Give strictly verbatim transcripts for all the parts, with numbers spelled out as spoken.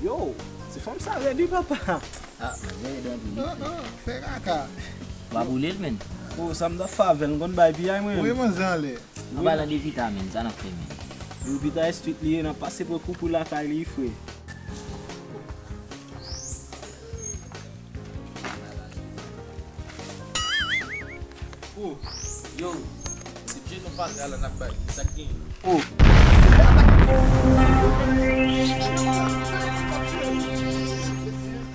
Yo, ti fanm sa rèd wi papa. Ah, men rèd anpil wi. Ah, ah, fè kaka. W a boule l, menn. Oh, sa m t ap fè avè l, m konn bay piyay mwen. Voye manzè anlè. An palan de vitamin, sa n ap fè, menn? Yo, pita estrik li ye, n ap pase pran koupou lakay li, frè. Oh, yo, se je nou fatra la n ap bay, sa k genyen? Oh.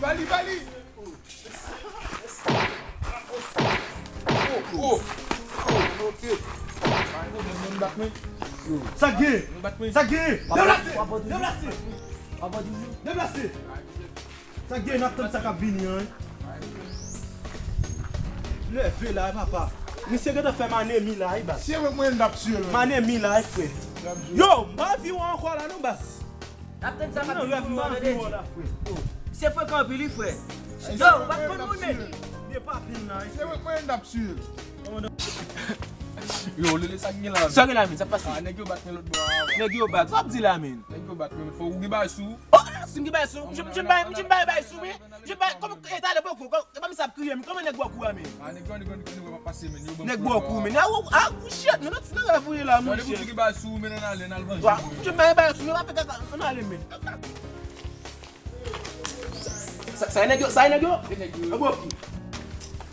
Bali, bali. Oh, oh, oh, ok. Pa gen pwoblèm, non, nou bat mwen. Sa k gen? Nou bat mwen. Sa k gen? Deplase! W ap antre Deplase! W ap antre Deplase! Sa k gen? N ap tann sa k ap vini an. Leve la, papa. Misye gentan fè m anemi la, wi, baz. Se mwen mwen dap sye l. M anemi la, wi, frè. Yo, m pa anvi wè ankò la, non, baz. N ap tann sa k ap Nan vini rèv, m pou pa mwen anvi de wè di. la, frè. Se frekan anpil, wi, frè. Ay, Yo, w pa t konn moun, menn. Byen pa pil nan, wi, Se frè. mwen mwen dap sye l. Yo, Lele, sa k gen la? Sa gen la, menn, sa pase? Ah, nèg yo bat mwen lòt bò a. Nèg yo bat. Sa w ap di la, menn? Nèg yo bat mwen. Fò ou gen bagay sou ou. Oh, si m gen bagay sou, m jen bay, m jen bay bagay sou, men. Jen bay, kòman, e talè poko, kòman, e pa misye ap kriye, men kòman nèg bò kou a, men? Ah, nèg yo, nèg yo, nèg yo pa pase, men. Yo ban Nèg m bò kou, men. Ah, ou, ah, ou shit, men, non, ti nèg la voye la, Tande pou monchè. ti gen bagay sou ou, men, ann ale, ann al vanje. Wa, jen bay bagay sou, men, pa fè kaka, ann ale, men. Sa, sa, nèg yo, sa, nèg yo? E nèg yo. An bò kou.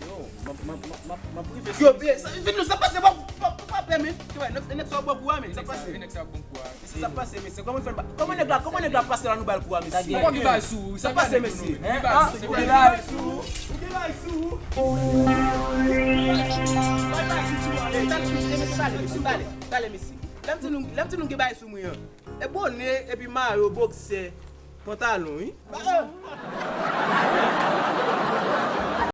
Yo, m ap, m ap, m ap, m ap, m ap rive. Yo, be, sa, vin nou, sa pase, pa, pa, pa pè, men. Ki wè, nèg, nèg sa bò kou a, men, sa pase. Nèg sa bon kou a. Sa pase, mesye, kòman fè, kòman nèg la, kòman nèg la pase la nou ba l kou a, mesye? Ou pa gen bagay sou ou, Sa pase, mesye. Gen Ah, bagay sou ou ou. gen bagay sou ou? Ou gen bagay sou ou? Bay bagay sou ou, ale, ale, mesye, pale, mesye, pale, pale, mesye. Lè m di nou, lè m di nou gen bagay sou mwen an. E bonè, epi mayo, boksè, pantalon, wi.